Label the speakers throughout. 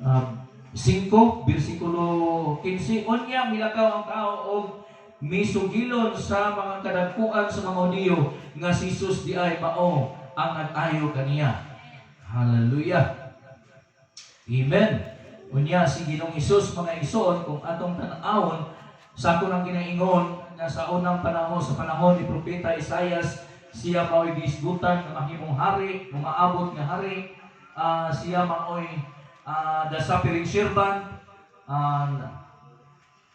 Speaker 1: 5, versikulo 15, unya milakaw ang tao og misugilon sa mga kadagkuan sa mga Hudiyo nga si Jesus diay mao ang nag-ayo kaniya. Hallelujah. Amen. Unya si Ginoong Hesus, mga igsoon, kung atong tan-awon sa ako nang ginaingon nga sa unang panahon, sa panahon ni Propeta Isaias, siya mao'y gihisgutan nga mahimong hari, umaabot nga hari. Siya mao'y the suffering servant,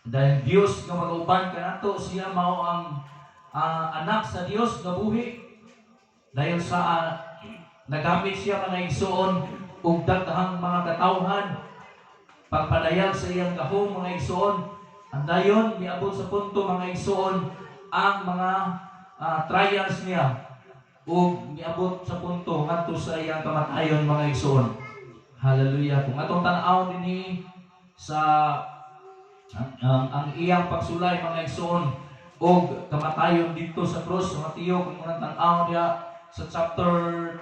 Speaker 1: dahil Dios nga mag-uban kanato, siya mao ang anak sa Dios nga buhi. Dahil sa nagamit siya, mga igsoon, ug daghang mga katawhan pagpadayag sa iyang gahom, mga igsoon. Ang dayon miabot sa punto, mga igsoon, ang mga trials niya ug miabot sa punto ngadto sa iyang kamatayon, mga igsoon. Hallelujah. Kung atong tan-awon dinhi sa ang iyang pagsulay, mga igsoon, og kamatayon dito sa krus sa Mateo, kung unang tan-awon diha sa chapter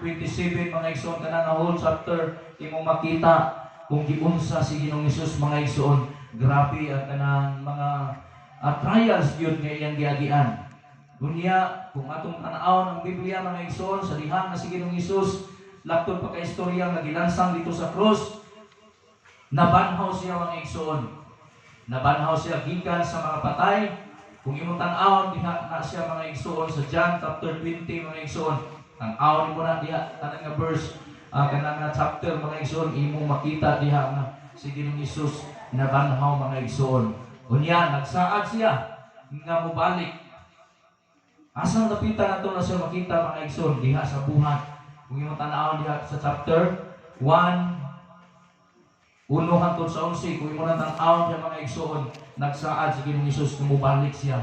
Speaker 1: 27, mga igsoon, kanang nga whole chapter, imong makita kung giunsa si Ginoong Hesus, mga igsoon. Grabe ang kanang mga trials gyud nga iyang giagian. Unya kung atong tan-awon ang Biblia, mga igsoon, sa diha nga si Ginoong Hesus, lakton pa ka istorya nga gilansang dito sa krus, nabanhaw siya, mga igsoon. Nabanhaw siya gikan sa mga patay. Kung imong tan-awon diha na siya, mga igsoon, sa John chapter 20, mga igsoon. Tan-awon nimo na diha tanan nga verse, kanang nga chapter, mga igsoon, imong makita diha nga si Ginoong Hesus nabanhaw, mga igsoon. Unya nagsaad siya nga mobalik. Asang dapita nato na siya makita, mga igsoon? Diha sa buhat. Kung imong tan-awon diha sa chapter 1 1 hangtod sa 11, kung imo nang tan-awon diha, mga igsoon, nagsaad si Ginoong Hesus kung mobalik siya.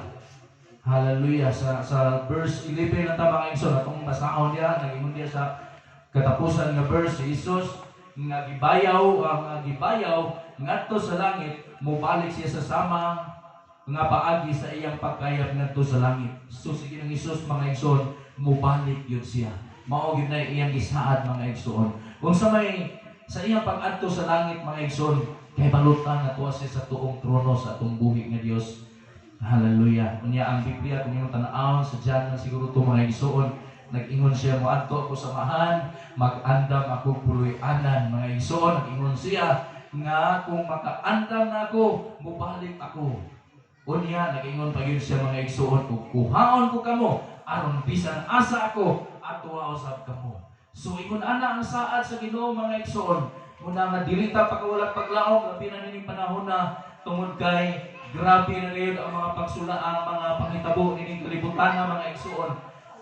Speaker 1: Hallelujah. Sa verse 11 na ta, mga igsoon, atong basahon diha, nag-ingon diha sa katapusan nga verse si Jesus nga gibayaw ang nga gibayaw ngadto sa langit, mobalik siya sa sama nga paagi sa iyang pagkayab ngadto sa langit. So si Ginoong Hesus, mga igsoon, mobalik yun siya. Mao gyud na iyang gisaad, mga igsoon. Kung sa may sa iyang pag-adto sa langit, mga igsoon, kay balutan nga tuwa siya sa tuong trono sa atong buhi nga Dios. Hallelujah. Unya ang Biblia, kung imong tan-awon sa John na siguro to, mga igsoon, nag-ingon siya, "Moadto ako sa Amahan, mag-andam ako puloy-anan." Mga igsoon, nag-ingon siya nga kung makaandam na ako, mobalik ako. Unya nag-ingon pa gyud siya, mga igsoon, "Ug kuhaon ko kamo aron bisan asa ako, atoa usab kamo." So ingon ana ang saad sa Ginoo, mga igsoon. Muna nga dili ta pakawalag paglaom, labi na nining panahon na tungod kay grabe na ngayon ang mga pagsula, ang mga panghitabo nining kalibutan nga, mga igsoon.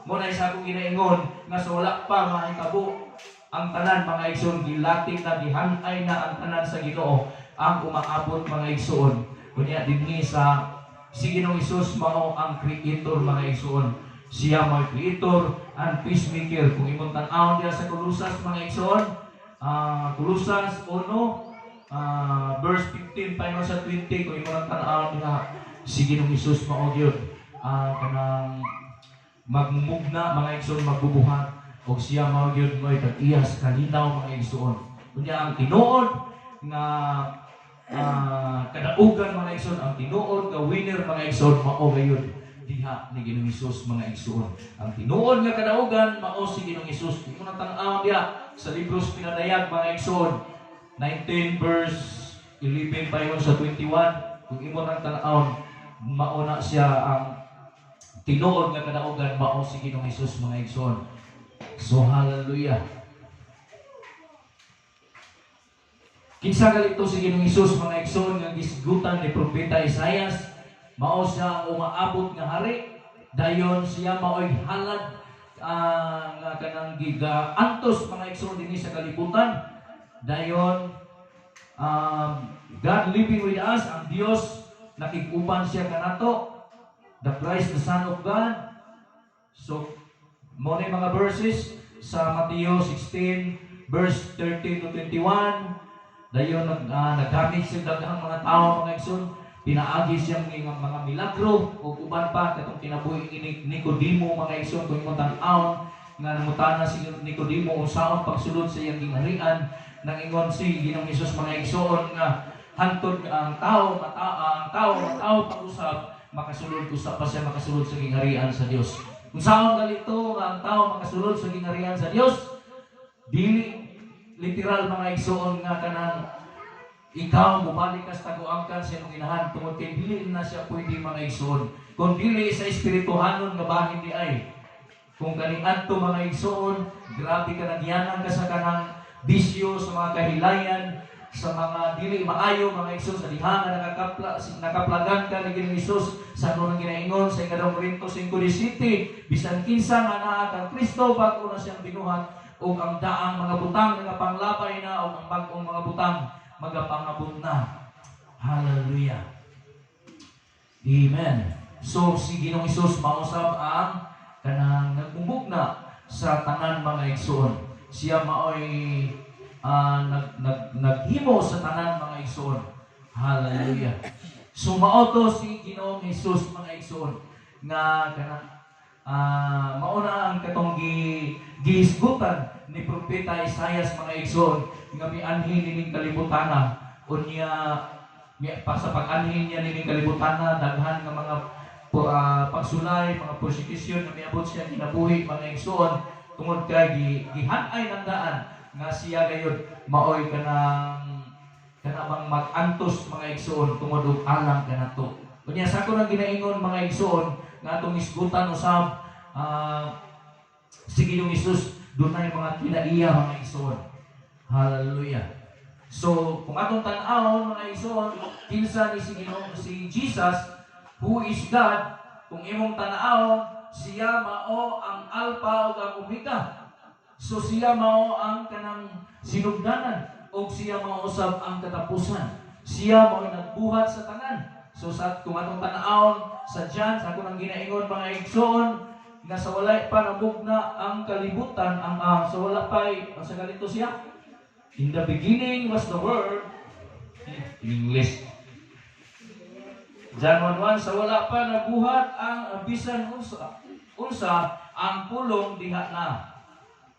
Speaker 1: Muna isa akong ginaingon nga sa wala pa mahitabo ang tanan, mga igsoon, gilating na, gihanay na ang tanan sa Ginoo ang umaabot, mga igsoon. Unya dinhi sa si Ginoong Hesus mao ang creator, mga igsoon. Siya mao creator and peacemaker. Kung imong tan-awon diha sa Kolosas, mga igsoon, Kolosas 1 verse 15 pa sa 20, kung imong tan-awon diha, si Ginoong Hesus mao gyud kanang magmumugna, mga igsoon, magbubuhat og siya mao gyud mo'y tag-iya sa kalinaw, mga igsoon. Unya ang tinuod nga kadaugan, mga igsoon, ang tinuod nga winner, mga igsoon, mao gayud diha ni Ginoong Hesus, mga igsoon. Ang tinuod nga kadaugan mao si Ginoong Hesus. Imo nang tan-awon diha sa libros pinadayag, mga igsoon, 19 verse 11 pa yun sa 21, kung imo nang tan-awon, mao na siya ang tinuod nga kadaugan, mao si Ginoong Hesus, mga igsoon. So hallelujah. Kinsa galito si Ginoong Hesus, mga igsoon, nga gisgutan ni Propeta Isaias? Mao siya ang umaabot nga hari. Dayon siya mao'y halad nga kanang giga antos, mga igsoon, dinhi sa kalibutan. Dayon God living with us, ang Dios nakig-uban siya kanato. The Christ, the Son of God. So mo na yung mga verses sa Mateo 16 verse 13 to 21. Dayon naggamit siya daghang mga tao, mga igsoon. Pinaagi siyang mga milagro ug uban pa katong kinabuhi ni Nicodemo, mga igsoon, kung imong tan-awon nga nangutana si Nicodemo unsaon pagsulod sa iyang gingharian. Nangingon si Ginoong Hesus, mga igsoon, nga hantod nga ang tao matao pag-usab, makasulod usab pa siya makasulod sa gingharian sa Dios. Kung saon galito nga ang tao makasulod sa gingharian sa Dios, dili literal, mga igsoon, nga kanang ikaw mubalik ka sa taguangkan sa imong inahan, tungod kay dili na siya pwede, mga igsoon, kung dili sa espirituhanon nga bahin di ay. Kung kaniadto, mga igsoon, grabe ka, nagyanang ka sa kanang bisyo, sa mga kahilayan, sa mga dili maayo, mga igsoon, sa diha nga nakaplagan ka ni Ginoong Hesus, sa ano nang ginaingon sa Ikaduhang Korinto 5:17, bisan kinsa nga naa kang Kristo, bag-o na siyang binuhat ug ang daang mga butang nagapanglabay na ug ang bag-ong mga butang magapangabot na. Hallelujah. Amen. So si Ginoong Hesus mausab ang kanang nagmumugna sa tanan, mga igsoon. Siya maoy nag, nag, naghimo sa tanan, mga igsoon. Hallelujah. So mao to si Ginoong Hesus, mga igsoon, nga kanang mao na ang katong gihisgutan ni Propeta Isaias, mga igsoon, nga mianhi nining kalibutana. Unya mi, pa sa pag-anhi niya nining kalibutana, daghan nga mga pagsulay, mga persecution nga miabot siya kinabuhi, mga igsoon, tungod kay gihan-ay ng daan nga siya gayud maoy kanang kana bang mag-antos, mga igsoon, tungod og alang kanato. Unya sa ako nang ginaingon, mga igsoon, nga atong isgutan usab si Ginoong Hesus dunay mga kinaiya, mga igsoon. Hallelujah. So, kung atong tan-awon, mga igsoon, kinsa ni si Ginoo si Jesus, who is God, kung imong tan-awon, siya mao ang Alpha ug ang Omega. So siya mao ang kanang sinugdanan ug siya mao usab ang katapusan. Siya mao nagbuhat sa tanan. So sa kung atong tan-awon sa John, sa akong ginaingon, mga igsoon, nga sa wala pa namugna ang kalibutan, ang sa wala pa ang sa ganito siya. In the beginning was the Word. In English. John 1:1, sa wala pa nabuhat ang bisan unsa unsa, ang Pulong diha na.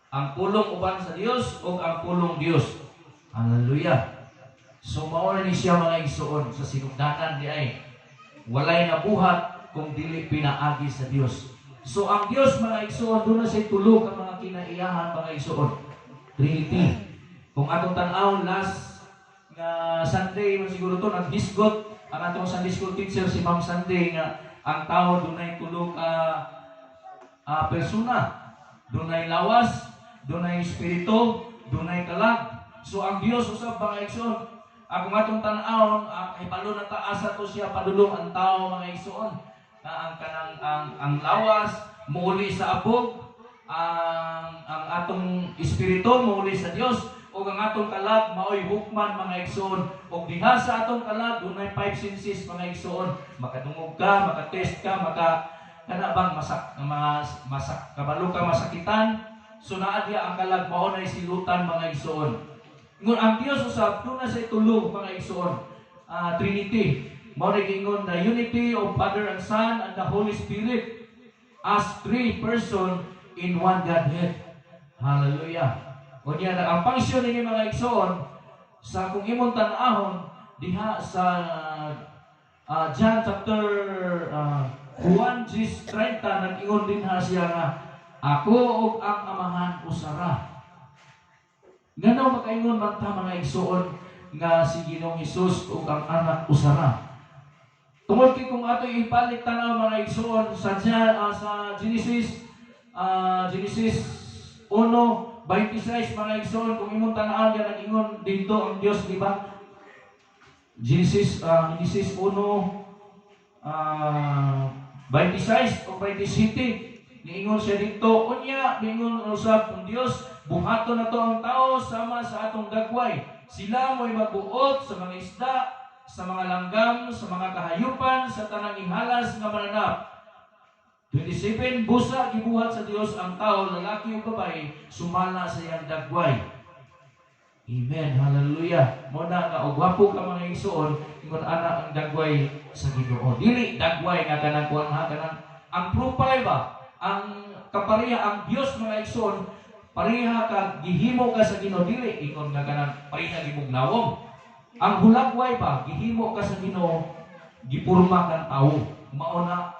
Speaker 1: Ang Pulong uban sa Dios ug ang Pulong Dios. Hallelujah. So mao na ni siya, mga igsoon, sa sinugdanan di ay walay nabuhat kung dili pinaagi sa Dios. So ang Dios, mga igsoon, duna siya tulo ka mga kinaiyahan, mga igsoon. Trinity. Kung atong tan-awon, last nga Sunday man siguro to, naghisgot ang atong Sunday school teacher, si Ma'am Sunday, nga ang tao dunay tulo ka persona. Dunay lawas, dunay espiritu, dunay kalag. So ang Dios usab, mga igsoon, ako atong tan-awon, kahibalo na ta asa to siya padulong ang tao, mga igsoon. Nga ang kanang ang lawas muuli sa abog, ang atong espiritu muuli sa Dios, ug ang atong kalag maoy hukman, mga igsoon. Ug diha sa atong kalag dunay five senses, mga igsoon. Makadungog ka, maka-taste ka, maka kana bang masak mas masak kabalo ka masakitan. So naa diha ang kalag, mao nay silutan, mga igsoon. Ngun ang Dios usab duna sa tulo, mga igsoon. Trinity. Mao na giingon the unity of Father and Son and the Holy Spirit as three person in one Godhead. Hallelujah. Unya ang function nini, mga igsoon, sa kung imong tan-ahon diha sa John chapter Juan 10:30, nag-ingon din ha siya nga ako ug ang Amahan usara. Ngano makaingon man ta, mga igsoon, nga si Ginoong Hesus ug ang Anak usara? Tungod kay kung ato ipalit tanaw, mga igsoon, sa Genesis 1:26, mga igsoon, kung imong tan-awon yan, nag-ingon dito ang Dios, di ba? Genesis 1 26 o 27, niingon siya dito, unya niingon usab ang Dios, buhaton nato ang tao sama sa atong dagway. Sila mo'y magbuot sa mga isda, sa mga langgam, sa mga kahayupan, sa tanang ihalas nga mananap. 27, busa gibuhat sa Dios ang tao, lalaki o babae, sumala sa iyang dagway. Amen. Hallelujah. Mao na nga og gwapo ka, mga igsoon, ingon ana ang dagway sa Ginoo. Dili dagway nga kanang kuan ha, kanang ang profile ba, ang kapareha ang Dios, mga igsoon, Pareha ka gihimo ka sa Ginoo, dili ingon nga kanang pareha gimong nawong. Ang hulagway ba, gihimo ka sa Ginoo, gipurma kang tawo. Mao na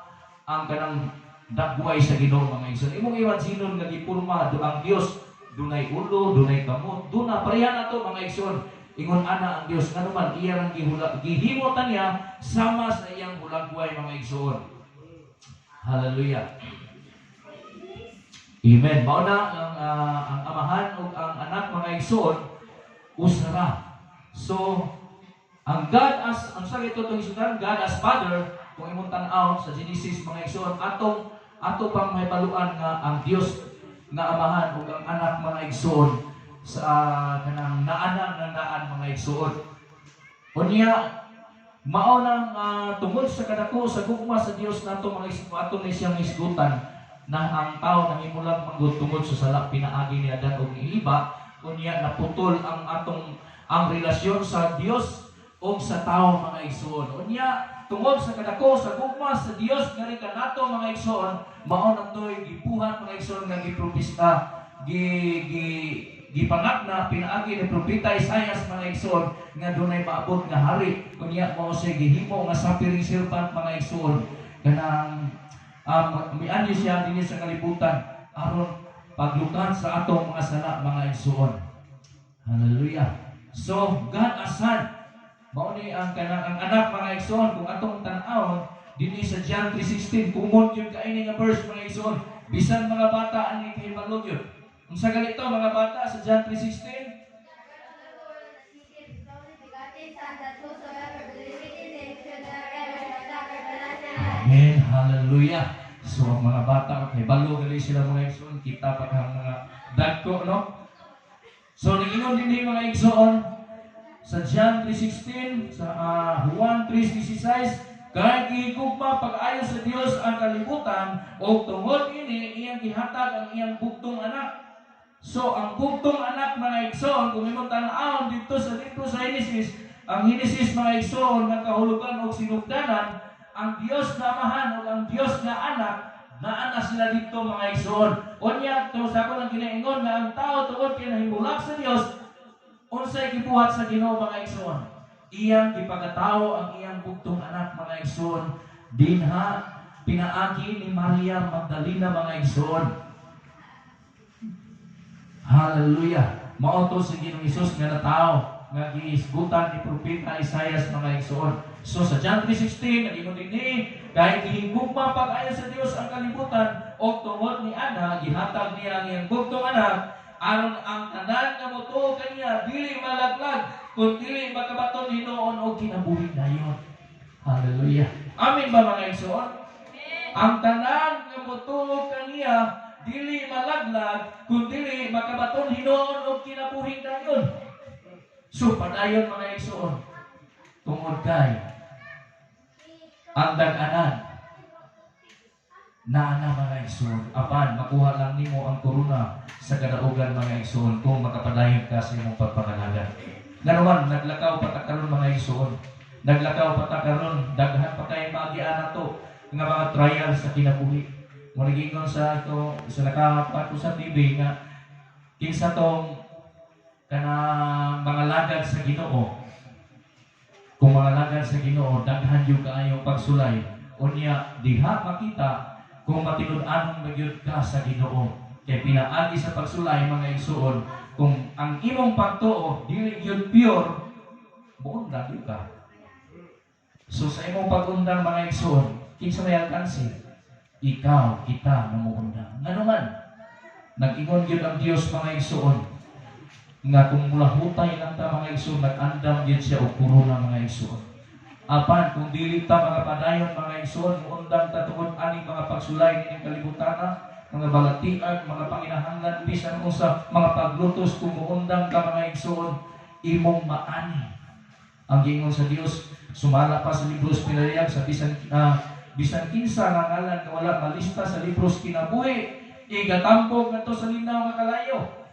Speaker 1: ang kanang dagway sa Ginoo, mga igsoon. Imong imansinon nga gipurma do ang Dios, dunay ulo, dunay kamot, duna pareha na to, mga igsoon. Ingon ana ang Dios, nganuman iya rang gihula, gihimo ta niya sama sa iyang hulagway, mga igsoon. Hallelujah. Amen. Mao na ang Amahan ug ang Anak, mga igsoon, usa ra. So ang God as ang sa ito itong isudan, God as Father, kung imong tan-aw sa Genesis, mga igsoon, atong ato pang mahibaluan nga ang Dios nga Amahan ug ang Anak, mga igsoon, sa kanang naana nga naan, mga igsoon. Unya mao nang tungod sa kadako sa gugma sa Dios nato, mga igsoon, ato ni siyang isgutan na ang tao nangimulag manggod tungod sa sala pinaagi ni Adan ug ni Eva. Unya naputol ang atong ang relasyon sa Dios o sa tao, mga igsoon. Unya tungod sa kadako sa gugma sa Dios nga rin kanato, mga igsoon, mao na to'y gibuhat, mga igsoon, nga gipropista gi gi gipangakna pinaagi ni Propeta Isaias, mga igsoon, nga dunay maabot nga hari. Unya mao siya gihimo nga suffering servant, mga igsoon, kanang mianhi siya dinhi sa kalibutan aron paglukan sa atong mga sala, mga igsoon. Hallelujah. So God as Son, mao ni ang kanang ang Anak, mga igsoon. Kung atong tan-awon dinhi sa John 3:16, common yun kaini nga verse, mga igsoon. Bisan mga bata ani kahibalo yun. Unsa ganito, mga bata, sa John 3:16?
Speaker 2: Begotten Son, that whosoever believeth in him should never perish but have everlasting life.
Speaker 1: Amen. Hallelujah. So ang mga bata kahibalo gali sila, mga igsoon, kita pa kang mga dagko, no? So ningingon din mga igsoon sa John 3:16, sa Juan 3:16, kay gihigugma pag-ayo sa Dios ang kalibutan ug tungod ini iyang gihatag ang iyang bugtong Anak. So ang bugtong Anak, mga igsoon, kung imong tan-awon dito sa libro sa Genesis, ang Genesis, mga igsoon, nagkahulugan og sinugdanan. Ang Dios na Amahan ug ang Dios nga Anak, naa na sila dito, mga igsoon. Unya to sa ako nang ginaingon nga ang tao tungod kay nahimulak sa Dios, unsay gibuhat sa Ginoo, mga igsoon? Iyang gipagatawo ang iyang bugtong Anak, mga igsoon, dinha pinaagi ni Maria Magdalena, mga igsoon. Hallelujah. Mao to si Ginoong Hesus nga natawo nga gihisgutan ni Propeta Isaias, mga igsoon. So sa John 3:16 nagingon dinhi, kay gihigugma pag-ayo sa Dios ang kalibutan og tungod ni ana gihatag niya ang iyang bugtong Anak aron ang tanan nga motuo kaniya dili malaglag kun dili makabaton hinuon og kinabuhi dayon. Hallelujah. Amen ba, mga igsoon? Ang tanan nga motuo kaniya dili malaglag kun dili makabaton hinuon og kinabuhi dayon. So padayon, mga igsoon, tungod kay ang dag-anan naa na, mga igsoon. Apan makuha lang nimo ang korona sa kadaugan, mga igsoon, kung makapadayon ka sa imong pagpangalagad. Nganuman naglakaw pa ta karon, mga igsoon. Naglakaw pa ta karon, daghan pa kay maagian nato nga mga trial sa kinabuhi. Mo nagingon sa ito sa nakapat ko sa TV nga kinsa tong kanang mga lagad sa Ginoo. Kung mga lagad sa Ginoo, daghan yung kaayong pagsulay. Unya diha makita kung matinud-anon ba gyud ka sa Ginoo. Kay pinaagi sa pagsulay, mga igsuon, kung ang imong pagtuo dili gyud pure, muundang gyud ka. So sa imong pag-undang, mga igsuon, kinsa may alkansi? Ikaw, kita nga muundang. Nganuman, nag-ingon gyud ang Dios, mga igsuon, nga kung mulahutay lang ta, mga igsuon, nag-andam gyud siya og korona, mga igsuon. Apan kung dili ta makapadayon, mga igsuon, muundang ta tungod ani mga pagsulay nining kalibutan, mga balatian, mga panginahanglan, bisan unsa mga paglutos, kung muundang ka, mga igsuon, imong maani. Ang giingon sa Dios, sumala pa sa libros pinayag sa bisan kinsa nga ngalan nga wala malista sa libros kinabuhi, igatambog ngadto sa linaw nga kalayo.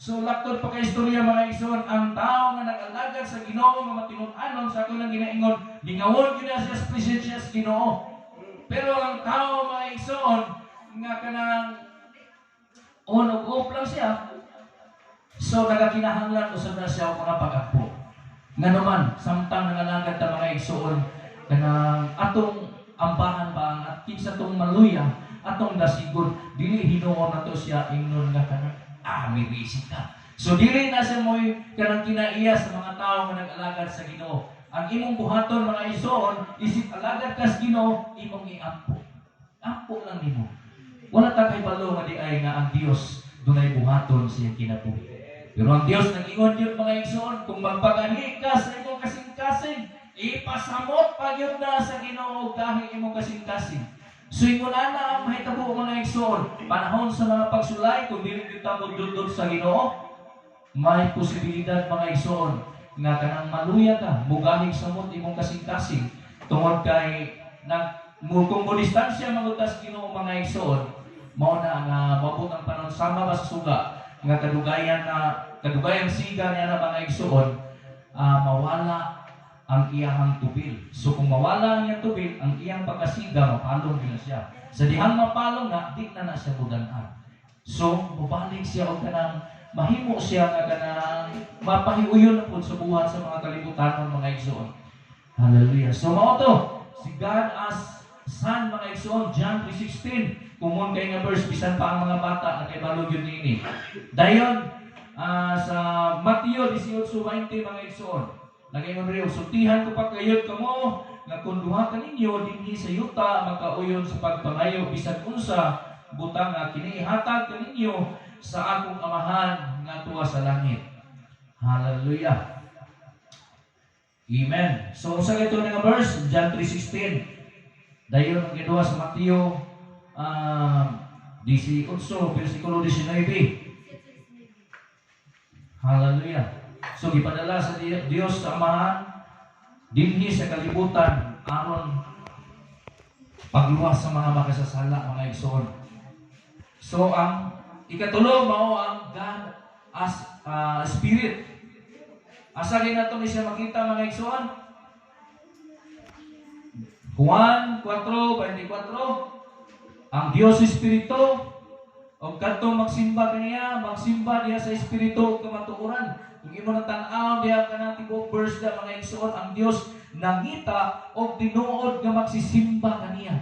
Speaker 1: So laktod pa kay istorya, mga igsoon, ang tao nga nag-alagad sa Ginoo nga matinud-anon, sa ako lang ginaingon, lingawon gyud na siya sa presensya sa Ginoo. Pero ang tao, mga igsoon, nga kanang On ug off lang siya. So nagakinahanglan usab na siya og mga pag-ampo. Ngano man, samtang nangalagad ta, mga igsuon, kanang atong ambahan ba ang at kinsa tong maluya, atong dasigon, dili hinuon nato siya ingnon nga kanang mi ka. So dili na siya mo'y kanang kinaiya sa mga tao nga nag-alagad sa Ginoo. Ang imong buhaton, mga igsoon, isip alagad kas Ginoo, imong iampo. Ampo lang nimo. Wala ta kahibalo nga diay nga ang Dios dunay buhaton sa iyang kinabuhi. Pero ang Dios nag-ingon yun, mga igsoon, kung magpagahi ka sa imong kasing-kasing, ipasamot pa gyud na sa Ginoo og gahi imong kasing-kasing. So ingon ana ang mahitabo, mga igsoon, panahon sa mga pagsulay, kung dili gyud ta modudot sa Ginoo, may posibilidad, mga igsoon, nga kanang maluya ka, mugahig samot imong kasing-kasing tungod kay nag mo kung mo distansya mangutas Ginoo, mga igsoon, mao na nga moabot ang panahon sama ba sa suga nga kadugayan na kadugayang siga niya na, mga igsoon, mawala ang iyahang tubil. So kung mawala ang iyang tubil, ang iyang pagkasiga, mapalong gyud na siya. Sa dihang mapalong na, di na na siya mudan-an. So mobalik siya og kanang mahimo siya nga kanang mapahiuyon na pud sa buhat sa mga kalibutanon, mga igsoon. Hallelujah. So mao to, si God as Son, mga igsoon, John 3:16. Common kay nga verse, bisan pa ang mga bata nakahibalo gyud niini. Dayon sa Mateo 18:20, mga igsoon. Nagaingon riyo, "Sultihan ko pa kayod kamo nga kung duha kaninyo dinhi sa yuta makauyon sa pagpangayo bisan unsa butang nga kini ihatag kaninyo sa akong Amahan nga tuwa sa langit." Hallelujah. Amen. So unsa kay nga verse? John 3:16. Dayon ang giduha sa Mateo 18 versikulo 19. Hallelujah. So gipadala sa Dios sa Amahan dinhi sa kalibutan aron pagluwas sa mga makasasala, mga igsoon. So ang ikatulo mao ang God as Spirit. Asa gyud nato ni siya makita, mga igsoon? Juan 4:24. Ang Dios Espiritu ug kadtong magsimba kaniya, magsimba diha sa espiritu ug kamatuoran. Kung imo nang tan-aw diha kanang tibuok verse da, mga igsoon, ang Dios nangita og tinuod nga magsisimba kaniya.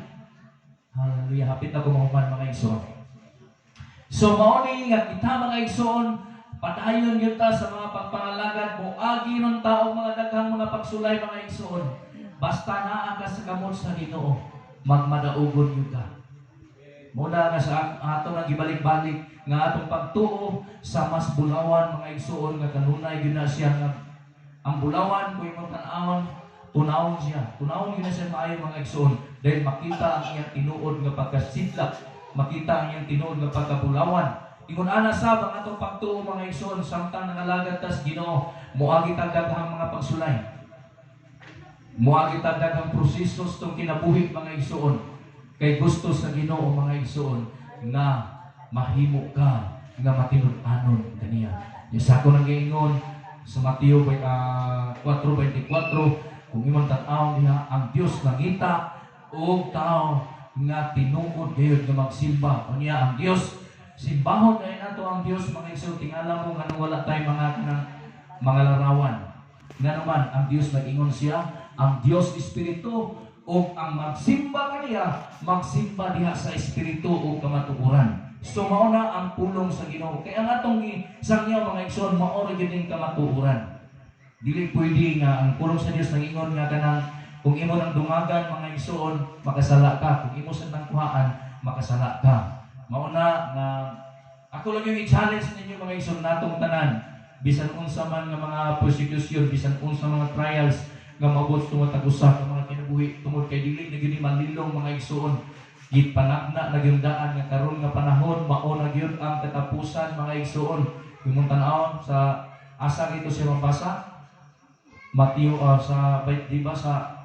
Speaker 1: Hallelujah. Hapit na ko mahuman, mga igsoon. So mao ni nga kita, mga igsoon, padayon gyud ta sa mga pagpangalagad, moagi nun taong mga daghang mga pagsulay, mga igsoon. Basta naa ka sa kamot sa Ginoo, magmadaugon gyud ka. Muna nga sa ato nang gibalik-balik nga atong pagtuo sa mas bulawan, mga igsoon, nga kanunay gyud na siya nga ang bulawan, kung imong tan-awon, tunawon siya. Tunawon gyud na siya maayo, mga igsoon, dahil makita ang iyang tinuod nga pagkasidlak, makita ang iyang tinuod nga pagkabulawan. Ingon ana sab ang atong pagtuo, mga igsoon, samtang nangalagad tas Ginoo, moagi tag daghang mga pagsulay. Moagi tag daghang proseso tong kinabuhi, mga igsoon. Kay gusto sa Ginoo, mga igsoon, nga mahimo ka nga matinud-anon kaniya. Yung sa ako nang giingon sa Mateo 4:24, kung imong tan-awon diha, ang Dios nangita og tao nga tinuod gayud nga magsimba. Unya ang Dios, simbahon kay nato ang Dios, mga igsoon. Tingala mo nganong wala tay mga kanang mga larawan. Nga naman ang Dios, nag-ingon siya, ang Dios espiritu ug ang magsimba kaniya, magsimba diha sa espiritu ug kamatuoran. So mao na ang pulong sa Ginoo. Kaya ang atong sangyaw, mga igsoon, mao ra gyud ning kamatuoran. Dili pwede nga ang pulong sa Dios nangingon nga kanang kung imo nang dungagan, mga igsoon, makasala ka. Kung imo sa nang kuhaan, makasala ka. Mao na nga ako lang yung i-challenge ninyo, mga igsoon, natong tanan, bisan unsa man nga mga persecution, bisan unsa mga trials nga maabot tungod tag usa ka mga kinabuhi, tungod kay dili na gyud ni malilong, mga igsoon. Gipanagna na gyud daan nga karon nga panahon mao na gyud ang katapusan, mga igsoon. Imong tan-awon sa asa ito siya mabasa, Mateo sa di ba sa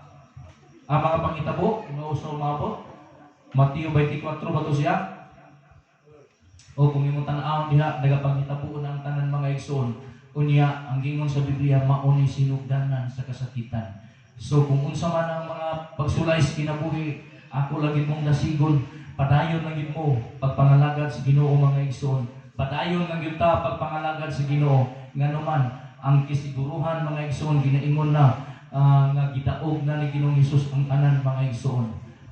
Speaker 1: mga pangitabo nga usa umabot, Mateo 24 ba to siya? O kung imong tan-awon diha, nagapangitabo na ang tanan, mga igsoon. Unya ang gingon sa Biblia, mao ni sinugdanan sa kasakitan. So kung unsa man ang mga pagsulay sa kinabuhi, ako lagi mong nasigon. Padayon lang gyud mo pagpangalagad sa Ginoo, mga igsoon. Padayon lang gyud ta pagpangalagad sa Ginoo. Ngano man ang kisiguruhan, mga igsoon, ginaingon na nga gidaog na ni Ginoong Hesus ang tanan, mga igsoon.